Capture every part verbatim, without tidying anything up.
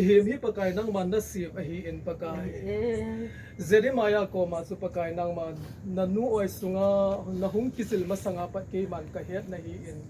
Mihem hi Pakai nangman nasem ahin Pakai. Jeremiah koma chu Pakai nangman nanu oi sunga nahung kijil masanga pat keiman kahet nahin.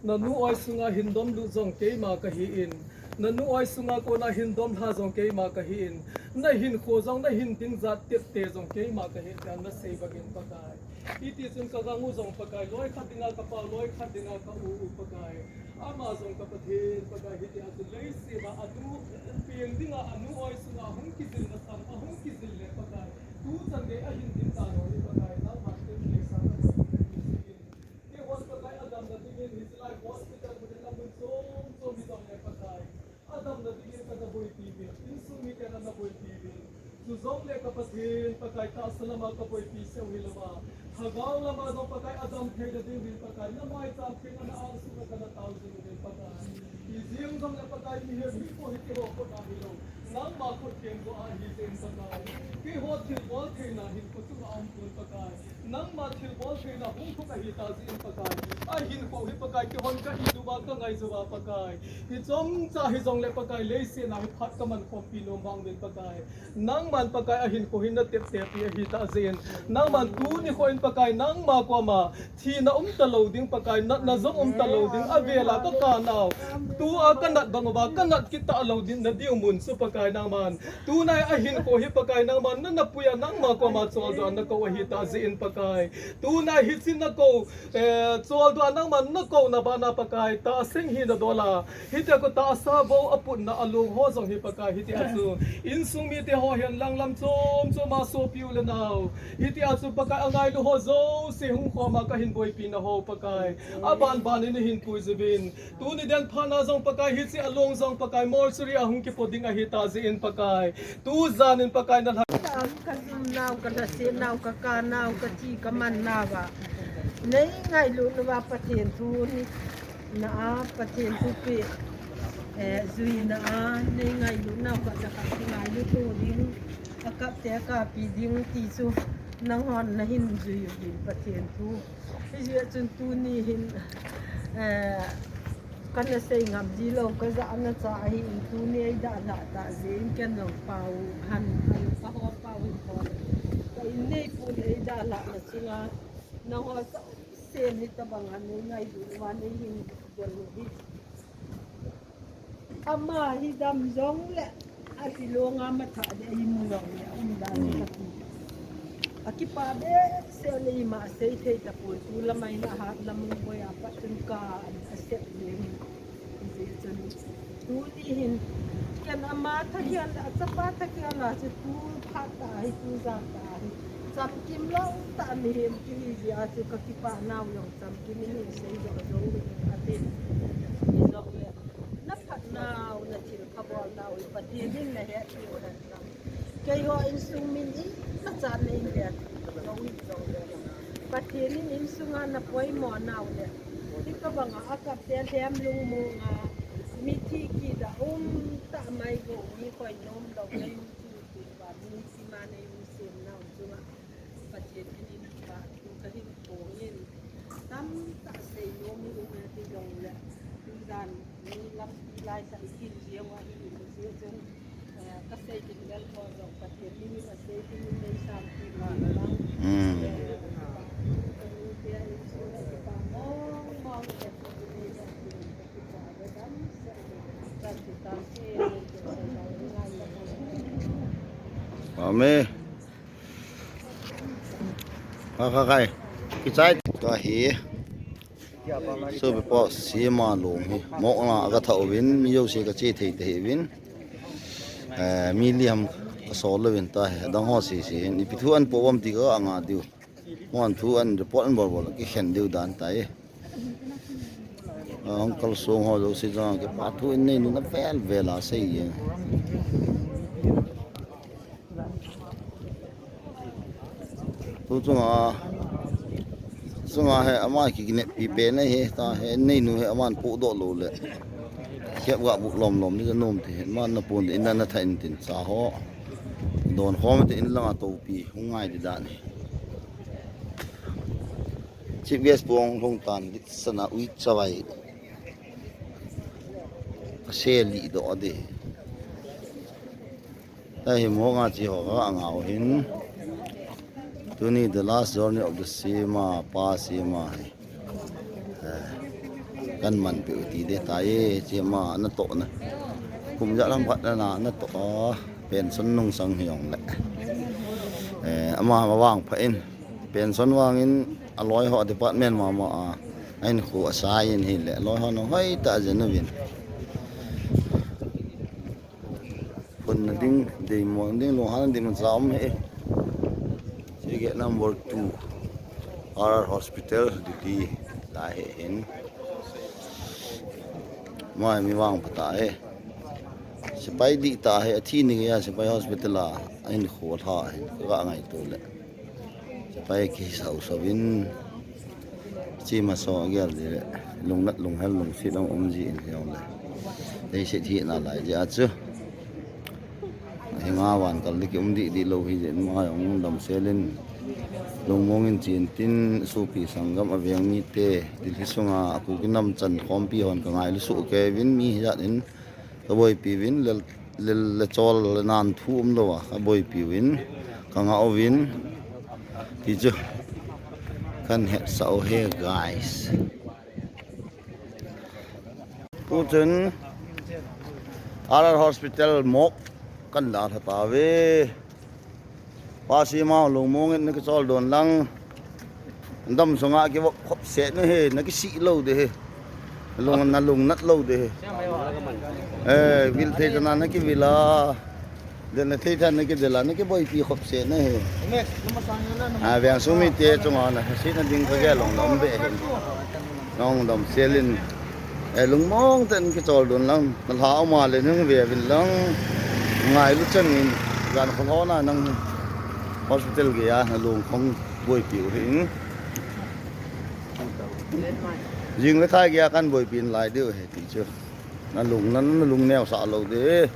Nanu oi sunga hin domlut jong keima kahin. Nanu oi sunga kona hin domlha jong keima kahin. Nahinkho jong nahin ding jat tepte jong keima kahin tia nasei bangin Pakai. Hitichun kagang u jong Pakai, loi khat dinga kapau, loi khat dinga ka u u Pakai. Ama jong ka Pathen Pakai, hitia chu leiset a anu peng dinga anu oi sunga hung kijil masang, ahung kijil le Pakai. Tuchan gei ahin ding ta lou le Pakai, nangman tepte sa ka Pathen. Keiho Pakai adamna dingin hiche lai hospital mun a mun chom chom hi jong le Pakai. Adamna dingin kana boipi uvin, insung mite nana boipi uvin. Chujongle ka Pathen Pakai tahsa lama ka boipi seh u hilou a, lhagao lama jong Pakai adam theina dingin Pakai, na maicham thenga na angsunga kana tao jing uvin Pakai. Ijeng jongle Pakai mihem hi kho hi keiho khut a hilou. Nangma khut keng joh a ahi jeh in Pakai. Keiho thilbol theina hinkho chunga aumpon Pakai. Nangma thilbol theina hung thuk ahi ta jeh in Pakai. Ahinkho hi Pakai keihon ka it uva ka ngai jou uva Pakai. Hichomcha hijongle Pakai leiset a hi phat ka man khompi nom vang uvin Pakai. Nangman Pakai ahinkho hi na teptepi ahi ta jeh in. Nangman tuni nikho in Pakai nangma koma thina um talou ding Pakai, natna jong um talou ding, avel a ka kanau. Tua ka nat bang uva, ka nat kit talou ding nadiu mun chu Pakai nangman. Tuna ahinkho hi Pakai nangman, na, na pui a nangma koma choldo a na kou ahi ta jeh in Pakai. Tuna hiche na kou, eh, choldo a nangman na kouna bana Pakai, tahsa hina dol a. Hitia kou tahsa vo aputna along ho jong hi Pakai, hitia chu. Insung mite ho hihen lang lam chom chom a sopi u le nao. Hitia chu Pakai angailu ho jouse hung khom a kahin boipi na ho Pakai. Aban ban in nahin puiju vin. Tuni den phat na jong Pakai hiche along jong Pakai mortuary a hung kipo ding ahi ta jeh in Pakai. Tujan in Pakai na lha. Ka jum nau, ka lhaset nau, ka ka nau, ka thi ka man nau va. Nei ngailut nau va Pathen thu ni na a Pathen thu pi. Eh, jui na a, nei ngailut nau ka ja ka ngailut thu ding. A kap te a kapi ding ti chu nanghon nahin jui u vin Pathen thu. Hijeh chun tuni hin, eh, kana sei ngam ji lou, ka jana cha ahin tuni eidalhah tah jeh in ken jong pao han, han ka ho pao hin pao. Ka in nei pun eidalhah na chunga, nangho jouse hitabang a nei ngailut uva nei hin gel u hi. Ama hi dam jongle, atilong a matha ding ahi mu jongle, um dan kati. Akipah behseh le ima sei thei tapoi, tu lamai na hat lam boi a pat chun ka asep ding. Hijeh chun tuni hin, ken ama thakian le, achapa thakian a chu tu phat tah hi, tu jan tah hi. Chamkim lou tah mihem kihi jeh a chu ka kipah nau jong chamkim in hin sei joh jou ding atin. Hijongle. Na phatnau, na thilpha bolnau hi Pathen in na het diu ahi. Keiho insung min imacha nei le, na um jongle. Pathen in insunga na poimo nau le. Hitabanga akap te lhem lungmong a, mithi kida um tah mai go, mi koi nom lou, nei um chu tu ba, mi sima nei um sem nau chunga. Pathen in ka, ka hin pong in. Tamtah sei nom hi um e ti jongle. Tujan ni lampi lai tah i kin jeng uva hi um jeh chun, eh, ka sei ding lel ho jong Pathen min in a sei ding in nei sang ti ma lang. Amen. Ka, ka, kai. Kichai. Tua hi. Sopi pa sima long hi. Mok na ka tha uvin, mi jouse ka che thei thei uvin. Eh, mi liam ka sol uvin ta hi. Dang ho si si. Ipi thu an po bam ti ka nga diu. Mon thu an report an bol bol ki khen diu dan ta hi. Ah, Uncle Song ho jouse jong kipathu in nei nuna vel vel a sei e. Tu chunga, chunga hi ama kikineppi pen ahi, ta hi neinu hi aman podoh lou le. Khep ga bu lom lom ni ka nom ti hi, man na pon de in na tha in tin cha ho. Don khom te in langa topi, hung ngai di dan hi. Chief guest pong lhung tan, lit sana ui chavai. Ka se li doh a de. Tahi mo nga chi ho ka nga u hin. Tuni the last journey of the Sema, Pa Sema hi. Eh, kan man pe u ti de ta ye, Sema na to na. Kum ja lam khat na na to. Pension nung sang hi ong le. Eh, ama ma vang pha in. Pension vang in a loi ho department ma ma a. Ain khu a sa in hi le. Loi ho no hoi ta je na vin. Phun na ding, dei mo ding, lung han ding man sa um he. Sige number two. R R Hospital, Delhi. Ta he hin. Mai mi vang pha ta he. Sipai di ta he, a thi ni ya sipai hospital a. Ain khu tha he. Ka ngai to le. Pai ki sau sau in. Chi ma so gel di le. Lung nat lung hel lung sit ang um ji in hiong le. Dei sit hi na lai ji a chu. Hi nga van kal di ki um di di lo hi jin ma yong dam selin. Lung mong in chin tin supi sanggam a veng mi te. Dil hi sunga a ku ki nam chan khom pi hon ka ngai lu su ke vin mi hi jat in. Ka boipi vin le, le, le chol le nan thu um lo a, ka boipi vin, ka nga o vin. Ti chu, kan het sa o he, guys. Tu chun, R R Hospital mok kan la tha ta ve. Pa Sema lung mong in na ki chol don lang. Dam sunga ki vok khop se na he, na ki si lo de he. Lung na lung nat lo de he. Eh, vil thei ta na na ki vila. De na thei ta na ki de la, na ki boipi khop se na he. A, veng sumi te chunga na, si na ding ka ge long dam be he. Nong dam selin. Eh, lung mong ten ki chol don lang. Na la o ma le nung ve vin lang. Ngai lu chan in. Gan khol ho na nang. Hospital geiya na lung khong boipi u hin. Jing le khai geiya kan boipi in lai diu he ti chu. Na lung na, na lung neo sa lo de.